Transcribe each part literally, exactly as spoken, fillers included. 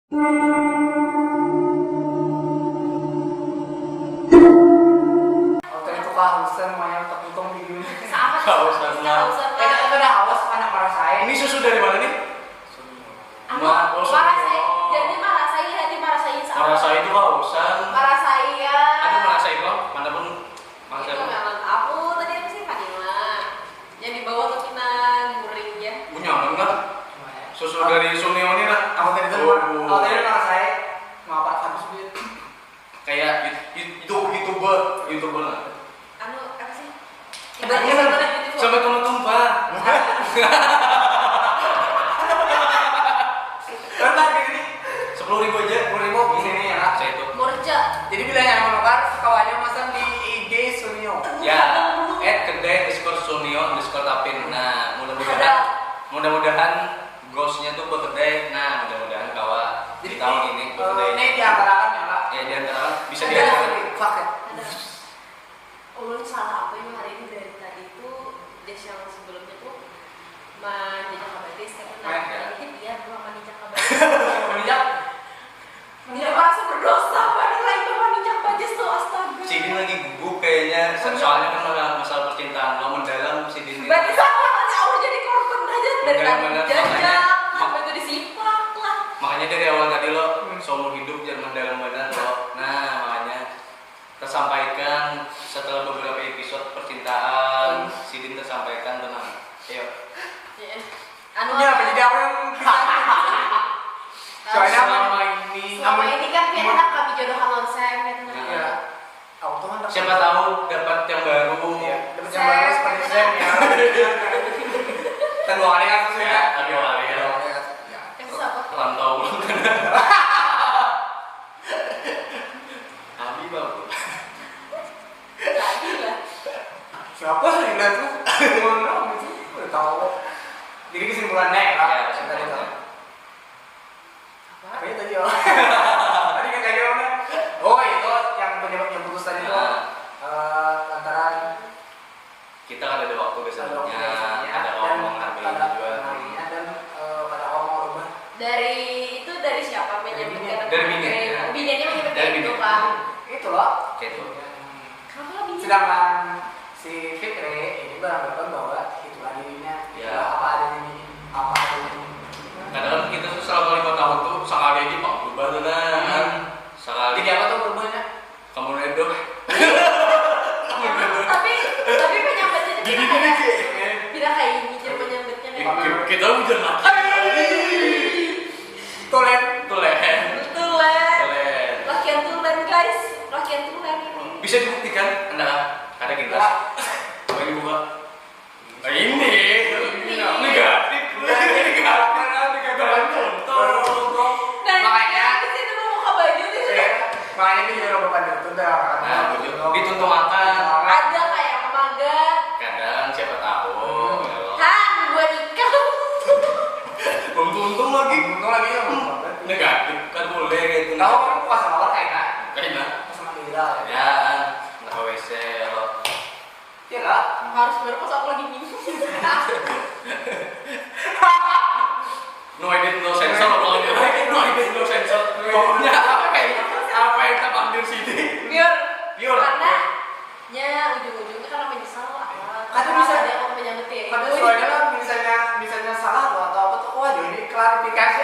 Waktu itu kehausan, makanya terputung videonya. Sama sih, Kehausan, kehausan, Eh, kan ada haus, anak marasain. Ini susu dari mana nih? Anu, Ma- oh, marasai, susu. Jadi marasai, hati marasai sama. Marasai itu kehausan. Marasai ya. Ada marasai bang, mana pun marasai Itu bang. Melon. Aku tadi apa sih vanilla. Yang di bawah tuh kena guring ya. Gue nyaman lah. Susu dari Sunio nih lah. Aku tadi tuh, Oh. aku tadi marasain, ngapa habis duit? Kayak you- you- youtuber, youtuber lah. Anu apa sih? Ada Itu yang sama lagi tuh. Sampai tumpah-tumpah. Berapa harga ini? Sepuluh ribu aja. Sepuluh ribu di sini ya. Saya itu. Murca. Jadi bila yang menukar, kawannya masang di I G Sunio. Ya, at kedai underscore Sunio underscore Tapin. Nah, mudah-mudahan, mudah-mudahan goalsnya tuh buat kedai. Nah, mudah-mudahan kawa di Jadi, tahun ini buat Eh, kedai. ini diantarakan ya, Pak. Ya, diantarakan bisa Ada diantarakan. Fuck it. Ada. Ulun salah apa yang hari ini dari tadi itu, dash yang sebelumnya tuh menjajah kabatis, tapi Main, nah ya. Ini dia belum menjajah kabatis. Semenjak Dia merasa berdosa padahal itu menjajah kabatis tuh, astaga. Sidin lagi gugup kayaknya, soalnya kan masalah, masalah percintaan lo mendalam sidin ini. Berarti sama tadi aku jadi korban aja dari Mendalam tadi banget, jajah, makanya- sampai itu disipak lah. Makanya dari awal tadi lo seumur hidup jangan mendalam banget lo. Nah, makanya tersampaikan setelah beberapa episode percintaan, sidin tersampaikan tenang. Ayo. Ya. Anu Ini apa jadi aku yang kita? Soalnya apa? Selama ini Selama ini kan pian hendak kami jodohkan lawan Sam gitu kan. Nah. Ya. Aku tuh kan Siapa tahu dapat yang baru. Iya, dapat yang baru seperti Sam ya. Kita dua kali kasus ya. Ya, kita dua kali ya. Dua kali kasus. Ya. Kasus apa? Rantau. Abi bagus. Tadi lah. Siapa sih yang lihat tuh? Orang itu udah tahu. Jadi kesimpulannya ya, Ya, kita lihat. Apa? Apa ya tadi ya? Tadi kan tadi apa? Oh, itu yang penyebabnya putus tadi tuh Nah. Eh, lantaran Kita kan ada waktu biasanya, Ada waktu biasanya, ada dan orang menghargai pada juga. menghargainya dan eh, pada orang mau rubah. Dari itu dari siapa menyampaikan? Dari bini, ya. Bininya menyampaikan Dari itu bini. Pak. Itulah. Kayak itu. Kenapa lo bini? Sedangkan si Fikri ini beranggapan bahwa itulah dirinya, Ya. itulah apa adanya ini, apa adanya ini. Kadang kan kita tuh selama lima tahun tuh sekali aja bang berubah tuh kan. Hmm. Sekali. Jadi apa tuh berubahnya? Kamu redo. Tapi tapi penyambatnya tuh Gini tidak gini kayak sih. tidak kayak ini cara penyambatnya kayak Kita hujan lagi. Tulen. Tulen. Tulen. Tulen. Lakian tulen guys, lakian tulen ini. Bisa dibuktikan? Anda ada kita. Ya. Coba dibuka. Nah, ini. Ini. Negatif. Negatif. Tolong, tolong. Nah, Makanya di sini mau buka baju di sini. Iya, makanya dia juga lupa dituntut dah. Nah, betul. Dituntung akan. Ada kayak magat. Kadang siapa tahu. Ya Allah. Han, gua nikah. Belum tuntung lagi. Untung lagi ya, lupa banget. Negatif kan boleh kayak itu. Tahu kan pas awal kayak kan? Kayak nah. Pas sama Dira ya. Ya, nggak W C lo. Iya lah. Harus baru pas aku lagi minum. No edit, no sensor, pokoknya. No edit, no sensor. Pokoknya apa yang apa yang kita panggil sini? Biar Biar. karena nya ujung-ujungnya kan menyesal apa? Kadang bisa- Ada yang mau menyambetin. Pada soalnya lah misalnya misalnya salah atau atau apa tuh, wah, jadi klarifikasi.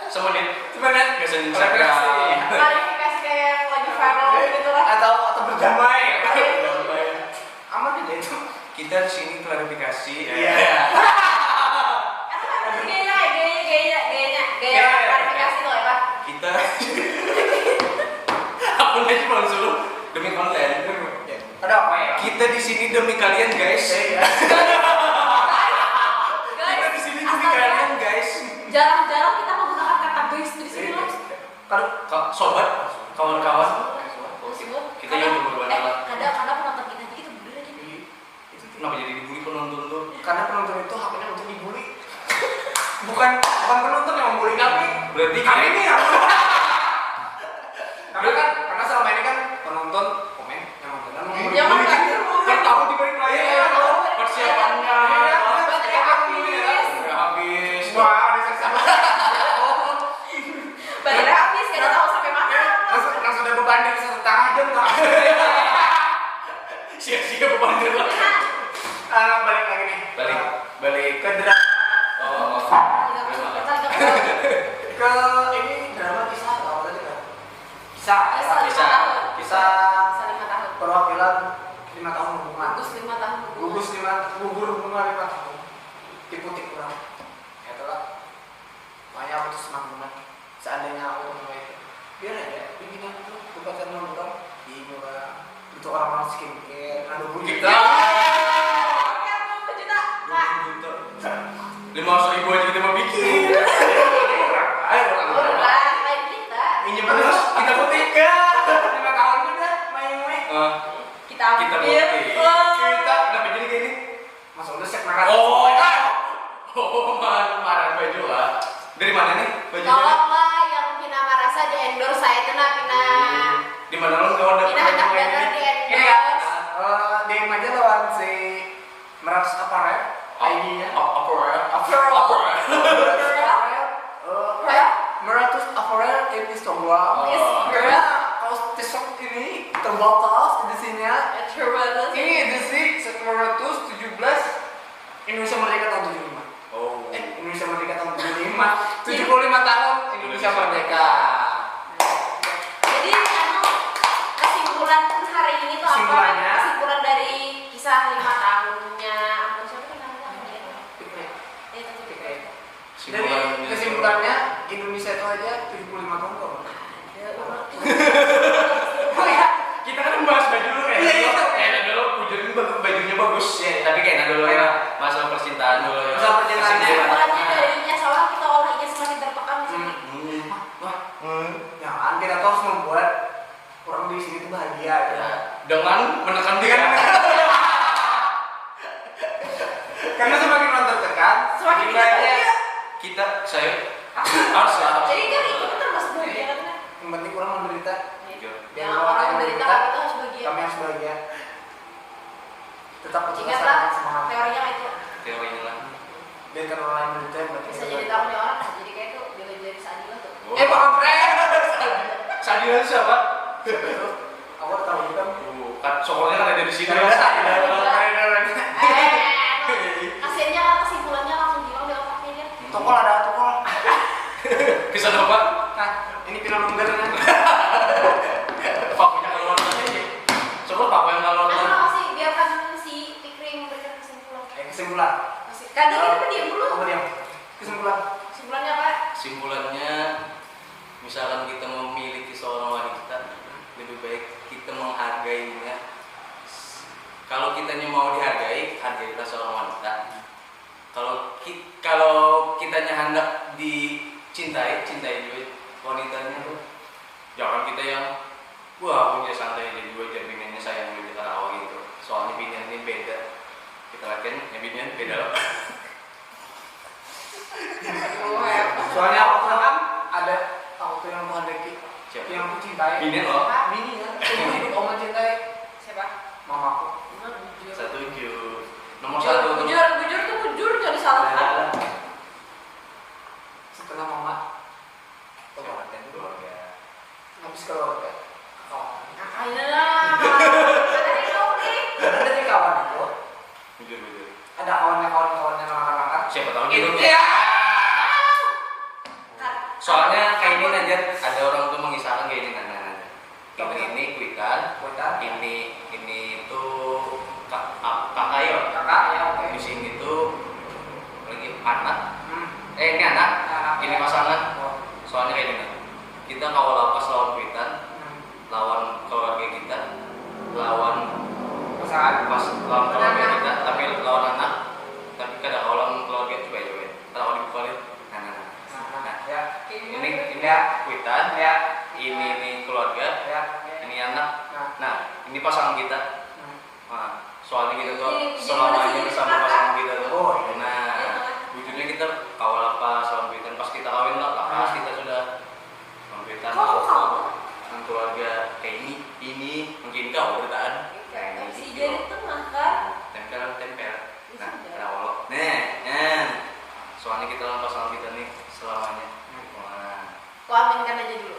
Semenit. Sebenarnya Biasanya klarifikasi. Instagram. Klarifikasi kayak yang lagi viral gitu lah. Atau atau berdamai. Aman aja itu. Kita di sini klarifikasi. Iya. Ya. Atau kan gaya, gaya, gaya, gaya, gaya Iya. klarifikasi tuh apa? Kita aku aja belum suruh demi konten. Ada apa ya? Kita di sini demi kalian, guys. Iya. Kita Guys, di sini demi astaga, kalian, guys. jarang-jarang kita menggunakan kata guys tuh di sini loh. Kalau Ka- Sobat, kawan-kawan. Maksud gua, Kita karena- yang berbuat eh, salah. Ada karena penonton kita aja kita bener aja. Iya, itu tuh. Kenapa jadi dibully penonton tuh? Karena penonton itu haknya untuk dibully. Bukan bukan penonton yang membully kami. Berarti Kami nih yang karena kan karena selama ini kan penonton komen yang nonton kan membully. Yang mana? Kan tahu di balik layar Iya, tahu. Persiapannya. Iya, Pakai iya, habis. Udah habis. Wah, ada sensasi. Lima tahun. Kisah Kisah lima tahun. Perwakilan lima tahun hubungan. Gugus lima tahun hubungan. Gugus lima, gugur hubungan lima tahun. Diputik kurang. Ya itulah. Makanya aku tuh senang banget. Seandainya aku tuh mulai itu, biar aja di bidang itu berpacaran sama orang, di murah, itu orang-orang skincare, ada pun Kita Pakai dua puluh juta, Kak. Lima ratus ribu aja kita mau bikin. Ayo orang Orang lain kita. Ini terus kita petik ya. Lima tahun udah main-main. Eh, Kita kita ambil. petik. Wah. Kita kenapa jadi kayak ini? Masa udah sek makan. Oh, oh, mana kemarin baju lah. Dari mana nih bajunya? Tolonglah yang pina marasa di endorse saya itu nah pina Di mana lo kau dapat pina handak baju kayak bener ini? di Ini ya, endorse. eh, D M aja lawan si Meratus Apparel, I D-nya. Ap- Apa ya? Apparel. Apa ya? Meratus Apparel, eh, Hah? Meratus Apparel in Instagram. Oh. Instagram. Karena kaos t-shirt ini terbatas edisinya. Terbatas. Ini edisi set Meratus tujuh belas Indonesia Merdeka tahun tujuh lima. Oh. Eh, Indonesia Merdeka tahun tujuh lima, tujuh puluh lima tahun Indonesia Merdeka. Jadi anu kesimpulan hari ini tuh apa? Kesimpulannya? Kesimpulan dari kisah lima tahunnya ampun siapa sih namanya? Piknik. Ya itu Piknik. Piknik. Jadi kesimpulannya Indonesia itu aja tujuh puluh lima tahun kok. Ya, udah. Oh ya, Kita kan membahas baju dulu ya. Iya, iya. Eh, dulu bujur ini bagus, bajunya bagus. Iya, iya. Tapi kayak dulu ya. Masalah percintaan dulu ya. Masalah percintaan. Kesimpulannya. Kesimpulannya dari ini soalnya kita olehnya semakin tertekan di sini. Hmm. Hmm. Wah, jangan, kita tuh harus membuat orang di sini tuh bahagia ya. Ya, dengan menekan dia. Karena semakin orang tertekan, Semakin gimana? Iya. Kita saya harus ya harus. Jadi kan itu kan termasuk bahagia kan? Yang penting orang menderita, Jujur. biar Yang orang orang lain menderita menderita, kami tuh harus bahagia. Kami harus bahagia. Tetap Ingatlah semangat. Teorinya itu. Teorinya lah. Biarkan orang lain menderita, yang penting Bisa kita jadi bahagia. Tahunya orang, jadi kayak itu bela diri seadil lah tuh. Oh. Eh, Bang Andre. Sadil itu siapa? Aku tahu juga. Tuh, kan soalnya kan ada di sini. Ada, ada, ada, ada. Eh, kasiannya kan kesimpulannya langsung hilang di otaknya dia. Tokol ada tokol. Bisa dapat. Nah, ini film Munggar kan. Papunya kalau orang tadi. Coba papu yang kalau Nah, orang. Kenapa sih biarkan si Fikri memberikan kesimpulan? Eh, kesimpulan. Masih. Kadang kita diam dulu. Apa dia? Kesimpulan. Kesimpulannya apa? Kesimpulannya, misalkan kita memiliki seorang wanita, lebih baik kita menghargainya. Kalau kitanya mau dihargai, hargailah seorang wanita. Kalau ki- kalau kitanya hendak dicintai, cintai juga wanitanya tuh. Jangan kita yang wah punya santai aja juga, jangan biniannya sayang juga ketawa gitu. Soalnya binian ini beda. Kita lakian ya binian beda loh. Oh, ya. Soalnya aku pernah ada, aku tuh yang menghendaki, Siapa? Yang aku cintai. Binian loh. Binian. Seumur hidup oma cintai. Siapa? Mamaku. Benar jujur. Setuju. Nomor satu tuh. Bujur, bujur tuh bujur, jangan disalahkan. Setelah mama, keluarga. Keluarga. Habis keluarga, kawan. Nah, ayolah. Ada di kau nih. Karena dari kawan itu Bujur bujur. Ada kawannya, kawan-kawannya, kawan-kawan. Siapa tahu Itu jodoh. Ya. Soalnya kayak ini aja, ada orang tuh mengisahkan kayak ini, nah, nah, nah. Ini, ini kuitan, Kuitan. Ini, ini tuh kak, ap- kakak ya. Kakak ya, oke. Di sini tuh lagi anak. Hmm. Eh, ini anak. Anak. Ini pasangan. Oh. Soalnya kayak gini. Kita kalau lapas lawan kuitan, Hmm. lawan keluarga kita, lawan Pasangan. pas lawan keluarga Anak. Kita, tapi lawan anak, tapi kada lawan keluarga, coba coba. Kalau dibuka nih, nah, nah, nah. Nah, ya. Ini ini Ya. kuitan, Ya. ini ini keluarga, Ya. ini anak. Nah. Nah, ini pasangan kita. Hmm. Nah, soalnya kita tuh Ini- ini selamanya masih bersama kakak. pasangan kita tuh. Oh, iya. Nah, bujurnya kita kawal apa sama kuitan, pas kita kawin lah, pas kita sudah sama kuitan. Kok aku kawal? Dengan keluarga kayak ini, ini mungkin kau beritaan. Nah, ini Si gitu. Jari tengah kan? Tempel, tempel. Di Nah, sini. kenapa lo? Nih, nih. Soalnya kita lawan pasangan kita nih selamanya. Wah. Kau aminkan aja dulu.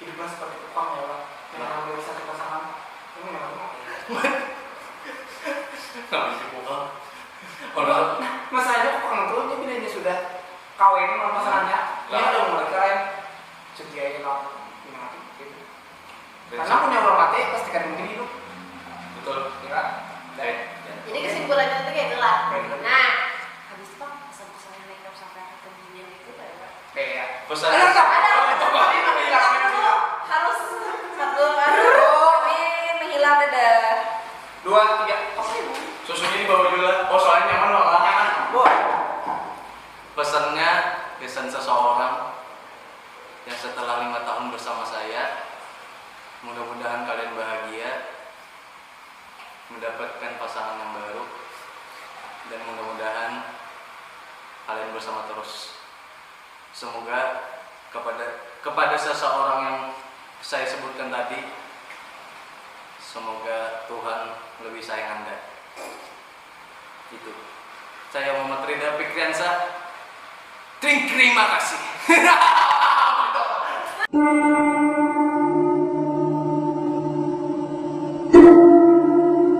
Hiduplah seperti tukang ya, Pak. Yang namanya satu pasangan, ini nggak mau. Nggak bisa buka. Orang Nah, masalahnya tukang itu dia bilanya sudah kawin sama pasangannya, dia Lah. udah mulai keren. Setia aja kau. Ini mati gitu. Ada, ada. Ini menghilang, ini menghilang. Harus satu, harus. Ini menghilang, dadah. Dua, tiga. Susunya di bawah dulu lah. Oh, soalnya nyaman loh. Nyaman. Boy. Pesannya, pesan seseorang yang setelah lima tahun bersama saya, mudah-mudahan kalian bahagia, mendapatkan pasangan yang baru, dan mudah-mudahan kalian bersama terus. Semoga kepada kepada seseorang yang saya sebutkan tadi, semoga Tuhan lebih sayang Anda. Itu. Saya Muhammad Rida Fikriansa. Terima kasih.